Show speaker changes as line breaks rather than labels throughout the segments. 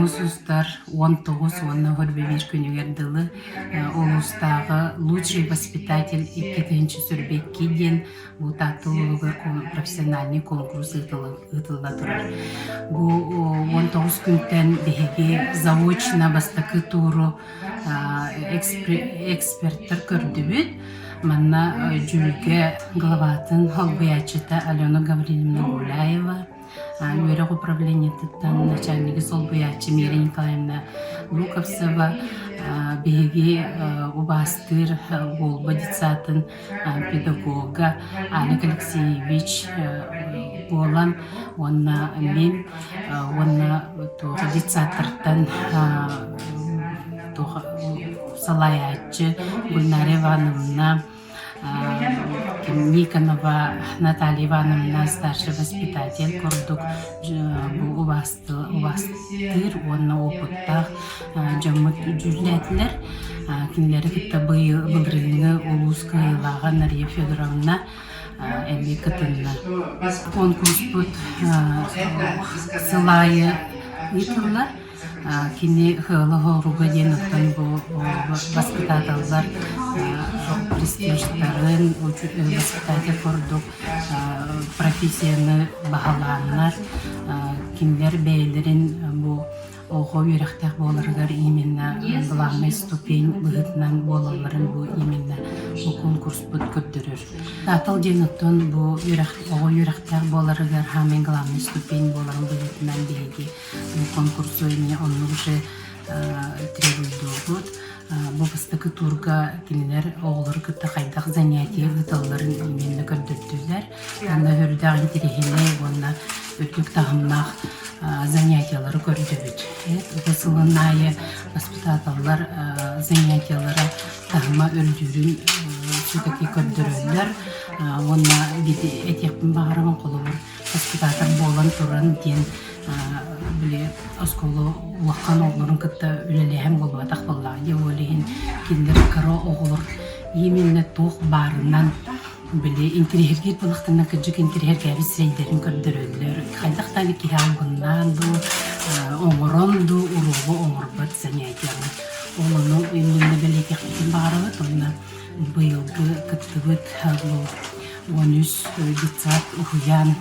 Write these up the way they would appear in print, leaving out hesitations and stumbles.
Муус устар 19 уонна 21 күнүгэр дылы улуустааҕы «Лучший воспитатель 2022» диэн бу Таатта улууһугар профессиональный конкурс ыытылла турар. Бу 19 күнтэн биһиги заочно бастакы тууру экспертэр көрдүбүт. Манна дьүүлгэ главатын солбуйааччыта Алена Гаврильевна Гуляева, үөрэх управлениетыттан начальнигы солбуйааччы Мира Николаевна Луковцева, биһиги убаастыыр Уолба детсатын педагога Алик Алексеевич буолан уонна мин уонна туох детсадтартан туох салайааччы Гульнария Ивановна Никонова Наталья Ивановна старший воспитатель курдук бу убаастыыр уонна уопуттаах дьоммут дьүүллээтилэр. Кинилэри кытта быйыл былырыыҥҥы улуус кыайыылааҕа Нария Федоровна эмиэ кытынна. Конкурспут сыл аайы ыытыллар. Кини Ыала-Хоруга диэн оттон бу баспытааталлар престижтарын, воспитатель курдук профессияны баһылааннар, кинилэр бэйэлэрин бу оҕо үөрэхтээх буоларыгар именно главнай ступень быһыытынан буолалларын бу именно бу конкурспут көрдөрөр. Таатал диэн оттон бу үөрэх оҕо үөрэхтээх буоларыгар самый главный ступень буоларын быһыытынан биһиги конкурсу эмиэ оннук же требуйдуубут. Бу бастакы туурга кинилэр оҕолору кытта хайдах занятие ыыталларын именно көрдөрдүлэр. Онно үрдээх интэриэһинэй уонна үрдүк таһымнаах занятиелары көрдөбүт. Бу сылын аайы воспитателлар занятиелара таһыма үрдүүрүн все-таки көрдөрөллөр. Уонна этиэхпин баҕарабын холобур воспитатель буолан туран диэн били оскуола улахан оҕолорун кытта үлэлээһин буолбатах буоллаҕа дии ол иһин кинилэр кыра оҕолор именно туох баарынан били интириэһиргиир буоллахтарына кырдьык интириэһиргээбит сирэйдэрин көрдөрөллөр хайдах даҕаны киһи албыннаан дуу оҥорон дуу уруогу оҥорбот занятиены ол ону именно бэлиэтиэхпитин баҕарабыт уонна быйылгы кыттыбыт бу 13 детсад уһуйаан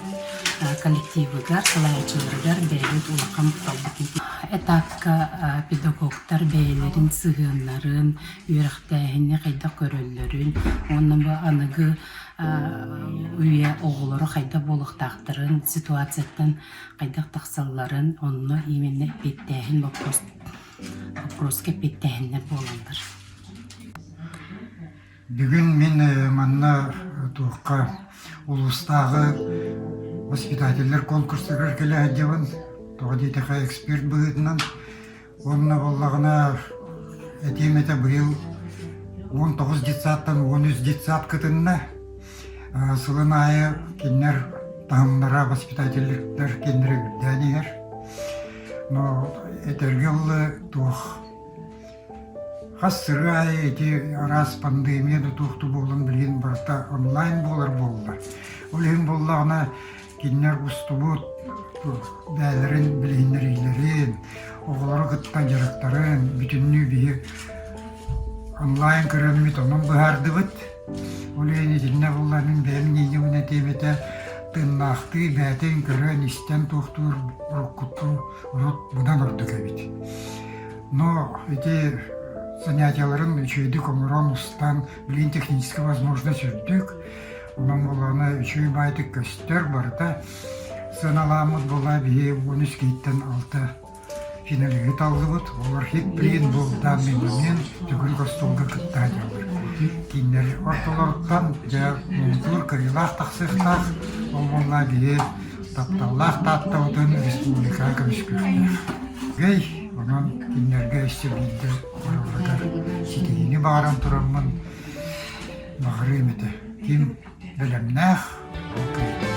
коллективыгар, салайааччыларыгар бэйэбит улахан махталбытын Этапка педагогтар бэйэлэрин сыһыаннарын, үөрэхтээһини хайдах көрөллөрүн уонна бу аныгы үйэ оҕолоро хайдах буолуохтаахтарын, ситуацияттан хайдах тахсалларын онно именно эппиэттээһин вопрос вопроска эппиэттээһиннэр буолаллар.
Бүгүн мин манна туохха улуустааҕы воспитателлэр конкурстарыгар кэлэ сылдьабын. Тоҕо диэтэххэ эксперт быһыытынан. Уонна буоллаҕына этиэм этэ быйыл 19 детсадтан 13 детсад кытынна. Сылын аайы кинилэр таһымнара воспитателлэр кинилэри үрдээн иһэр. Но этэргэ дылы туох Хас сырыы аайы ити араас пандемия да туох да буолан билигин барыта онлайн буолар буолла. Ол иһин буоллаҕына кинилэр устубут бэйэлэрин билиһиннэриилэрин, оҕолору кытта дьарыктарын бүтүннүү биһи онлайн көрөммүт онон быһаардыбыт. Ол иһин итиннэ буолла мин бэйэм мнениебын этиэм этэ тыыннаахтыы бэйэтин көрөн истэн туохтуур уруккуттуу урут быдан ордук эбит. Но ити занятиеларын үчүгэйдик оҥорон, устан, билигин техническэй возможность үрдүк. Онон буоллаҕына үчүгэй баайдык көстөр барыта. Сыаналааммыт буолла биһи 13 киһиттэн алта финалиһы таллыбыт. Олор хит-плин бу данный момент төгүрүк остуолга кытта сылдьаллар. Кинилэр ортолоруттан дьэ муҥутуур кырыылаах тахсыахтаах. Ол буолла биһи тапталлаах Тааттабытын республикаҕа көмүскүөхтээх. Гэй, Онон кинилэргэ өссө биирдэ барыларыгар ситиһиини баҕаран тураммын баҕарыам этэ. Ким бэлэмнээх, ол кыайда.